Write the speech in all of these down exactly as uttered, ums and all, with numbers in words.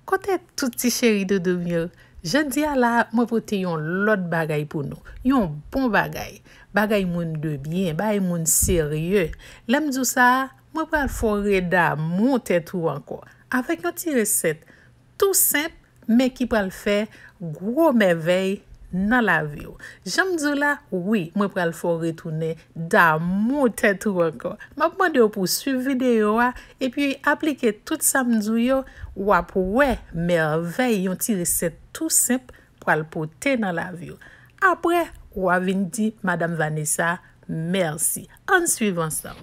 Kote tout ti cheri doudou m yo? Jodi a la, mwen pote yon lòt bagay pou nou. Yon bon bagay. Bagay moun de byen, bagay moun serye. Lè m di w sa, mwen pral fè w redamou tèt ou ankò. Avèk yon ti resèt tou senp, men ki pral fè gwo mèvèy nan lavi w. Jan m di w la, wi, mwen pral fè w retounen damou tèt ou ankò. M ap mande w pou w swiv videyo a, epi aplike tout sa m di w yo, w ap wè mèvèy yon ti resèt tou senp pral pote nan lavi w. Apre, w a vin di Madam Vanessa mèsi. Ann swiv ansanm.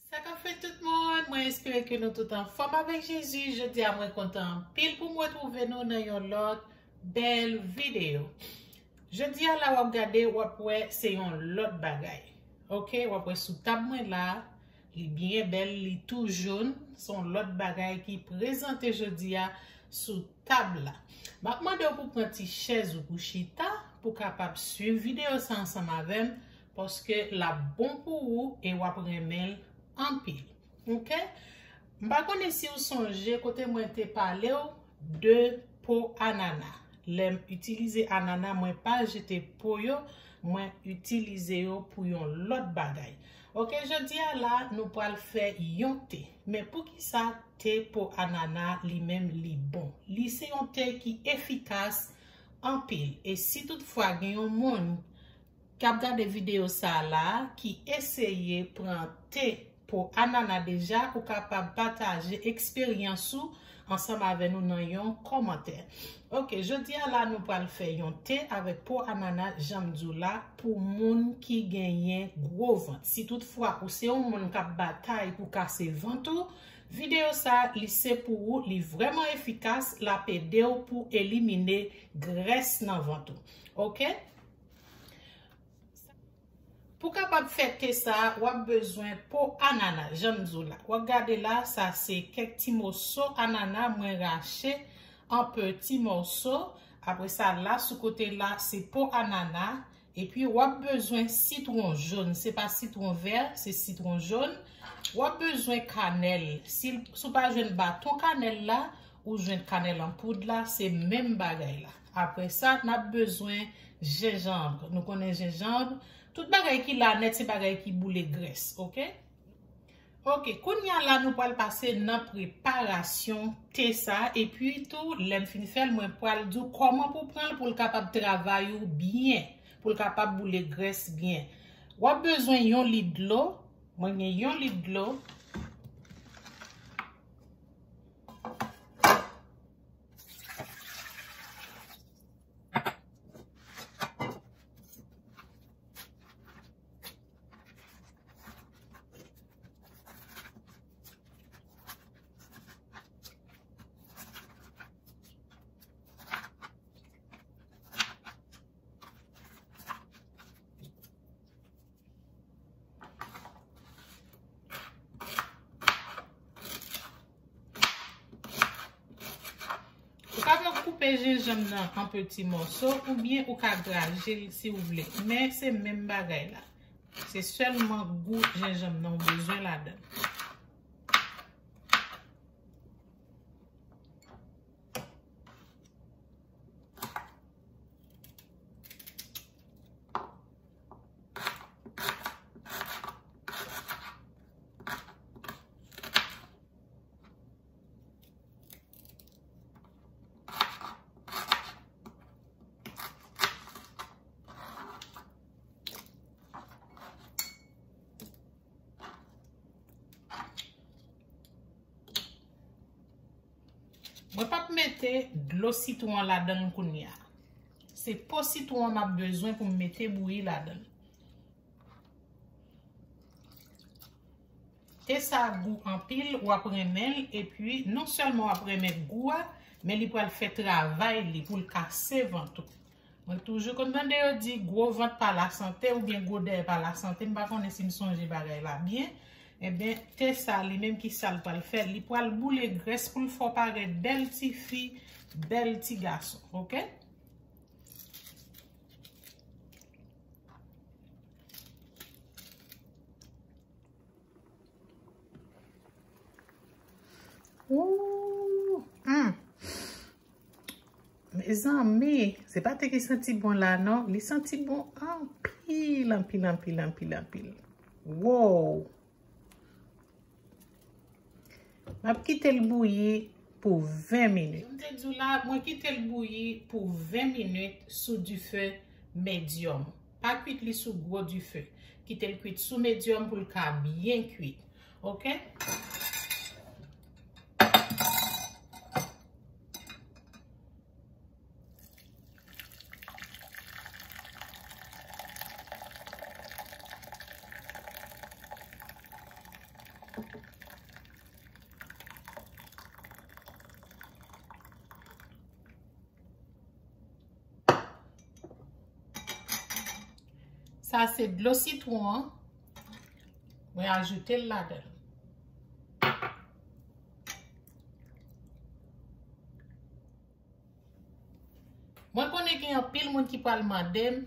Sa k ap fèt tout moun? Mwen espere ke nou tout anfòm avèk Jezi. Jodi a mwen kontan anpil pou m retwouve nou nan yon lòt bèl videyo. Jodi a la w ap gade, w ap wè se yon lòt bagay. Oke, w ap wè sou tab mwen la, li byen bèl, li tou jòn. Se yon lòt bagay ki prezante jodi a sou tab la. M ap mande w pou pran ti chèz ou pou chita, pou w kapab swiv videyo sa ansanm avè m, paske l ap bon pou ou e w ap renmen l anpil. Oke? M pa konnen si w sonje kote mwen te pale w de po anana. Lè m itilize anana, mwen pa jete po yo, mwen itilize yo pou yon lòt bagay. Oke, jodi a la, nou pral fè yon te. Men poukisa te po anana li menm li bon? Li se yon te ki efikas anpil. E si toutfwa gen yon moun k ap gade videyo sa a la, ki eseye pran te po anana deja, ou kapab pataje eksperyans ou ansanm avè nou nan yon kòmantè. Oke, jodi a la, nou pral fè yon te avèk po anana, jan m di w la, pou moun ki genyen gwo vant. Si toutfwa ou se yon moun k ap batay pou kase vant ou, videyo sa, li se pou ou, li vrèman efikas, l ap ede w pou elimine grès nan vant ou. Oke? Pou kapab fè te sa a, w ap bezwen po anana, jan m di w la. W ap gade la, sa se kèk ti moso anana mwen rache an peti moso. Apre sa, la sou kote la, se po anana. Epi, w ap bezwen sitwon jòn. Se pa sitwon vè, se sitwon jòn. W ap bezwen kanèl. Si, si w pa jwenn baton kanèl la, ou jwenn kanèl an poud la, se menm bagay la. Apre sa, n ap bezwen jenjanm. Nou konnen jenjanm, tout bagay ki la nèt, se bagay ki boule grès, oke? Oke, kounye a la, nou pral pase nan preparasyon te sa, epi tou, lè m fin fè l, mwen pral di w kòman pou w pran l pou l kapab travay ou byen, pou l kapab boule grès byen. W ap bezwen yon lit dlo, mwen gen yon lit dlo. Ou kapab koupe jenjanm nan an peti mòso oubyen ou ka graje l si w vle. Men se menm bagay la. Se sèlman gou jenjanm nan w bezwen ladan l. Mwen p ap mete dlo sitwon an ladan l kounye a. Se po sitwon an m ap bezwen pou m mete bouyi ladan l. Te sa a gou anpil, w ap renmen l, epi non sèlman w ap renmen gou a, men li pral fè travay li pou l kase vant ou. Mwen toujou konn tande yo di gwo vant pa lasante oubyen gwo dèyè pa lasante. M pa konnen si m sonje bagay la byen. Ebyen, te sa li menm ki sa l pral fè? Li pral boule grès pou l fè w parèt bèl ti fi, bèl ti gason, oke? Ooh, mm. Mezanmi, se pa te ki santi bon la non, li santi bon anpil, anpil, anpil, anpil, anpil. Wow. M ap kite l bouyi pou ven minit. M te di w la, mwen kite l bouyi pou ven minit sou dife medyòm. Pa kwit li sou gwo dife. Kite l kwit sou medyòm pou l ka byen kwit. Oke? Sa se dlo sitwon an. Mwen ajoute l ladan l. Mwen konnen gen anpil moun ki pral mande m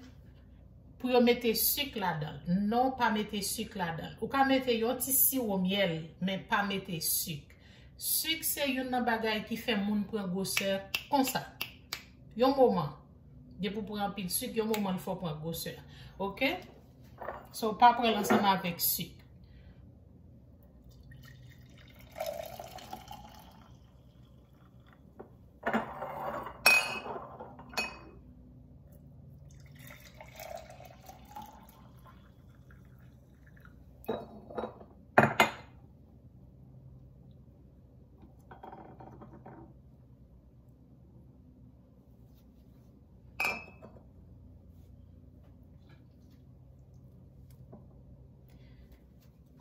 pou yo mete sik ladan l. Non, pa mete sik ladan l. Ou ka mete yon ti siwo myèl, men pa mete sik. Sik se youn nan bagay ki fè moun pran gwosè konsa. Yon moman. Depi w pran anpil sik, yon moman l fè w pran gwosè. Oke? So, pa pran l ansanm avèk sik.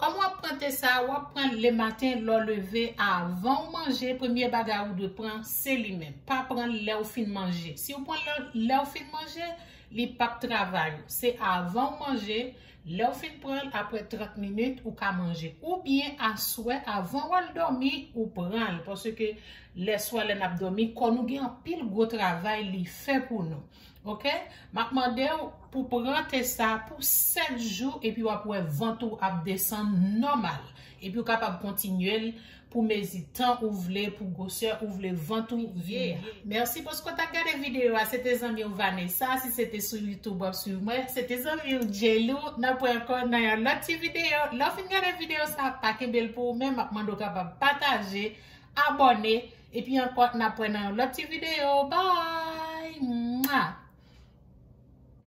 Kòman w ap pran te sa a? W ap pran l lematen lè w leve, avan w manje, premye bagay ou dwe pran, se li menm. Pa pran l lè w fin manje. Si w pran l lè, lè w fin manje, li p ap travay ou. Se avan w manje, lè w fin pran l, apre trant minit, ou ka manje. Oubyen aswè, avan w al dòmi, ou pran l. Paske lèswa, lè n ap dòmi, kò nou gen anpil gwo travay li fè pou nou. Oke? M ap mande w pou pran te sa pou sèt jou, epi w ap wè vant ou ap desann nòmal. Epi w kapab kontinye l pou mezi tan ou vle, pou gwosè ou vle vant ou ye a. Mèsi paske w t ap gade videyo a. Se te zanmi w Vanessa. Si se te sou YouTube w ap swiv mwen, se te zanmi w Jelou. N ap wè ankò nan yon lòt ti videyo. Lè w fin gade videyo sa, pa kenbe l pou ou menm. M ap mande w kapab pataje, abòne, epi ankò n ap wè nan yon lòt ti videyo. Bye! Mwa!